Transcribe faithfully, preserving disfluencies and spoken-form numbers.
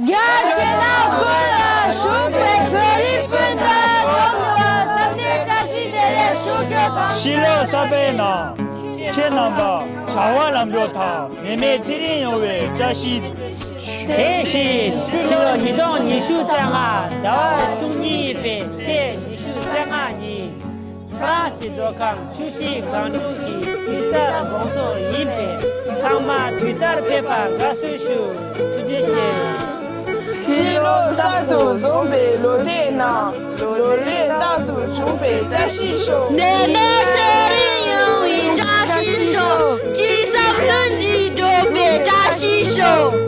རྒྱ་ཆེ་ན་ཀུན་ལ་ཞུགས་པའི་བོད་རིགས་སྤུན་ཟླ་སྒོམ་ནུ་བ་བསམ་གཏན་བཀྲ་ཤིས་བདེ་ལེགས་ཞུ་རྒྱུ་དང་། ཕྱི་ལོ་གསར་པའི་ནང་ཁྱེད་རྣམ་པ་བྱ་བ་ལམ་འགྲོ་དང་ནད་མེད་ཚེ་རིང་ཡོང་བའི་བཀྲ་ཤིས། དེ་བཞིན་ཕྱི་ལོ་ཉིས་སྟོང་ཉི་ཤུ་རྩ་ལྔ་ཟླ་བ་བཅུ་གཉིས་པའི་ཚེས་ཉི་ཤུ་རྩ་ལྔ་ཉིན། ཧྥ་རན་སི་མདོ་ཁམས་ཆུ་བཞི་སྒང་དྲུག་གི་ཆུ་གསར་དགོང་ཚོགས་ཡིན་པས། ཚང་མ་དུས་ལྟར་ཕེབས་པར་དགའ་བསུ་ཞུ། ཐུགས་རྗེ་ཆེ། ཕྱི་ལོ་གསར་དུ་འཛོམས་པའི་ལོ་ཟླའི་ནང་། ལོ་ལེགས་རྟག་ཏུ་འབྱུང་བའི་བཀྲ་ཤིས་ཤོག་ནད་མེད་ཚེ་རིང་ཡོང་བའི་བཀྲ་ཤིས་ཤོག་སྐྱིད་སེམས་ལྷུན་གྱིས་གྲུབ་པའི་བཀྲ་ཤིས་ཤོག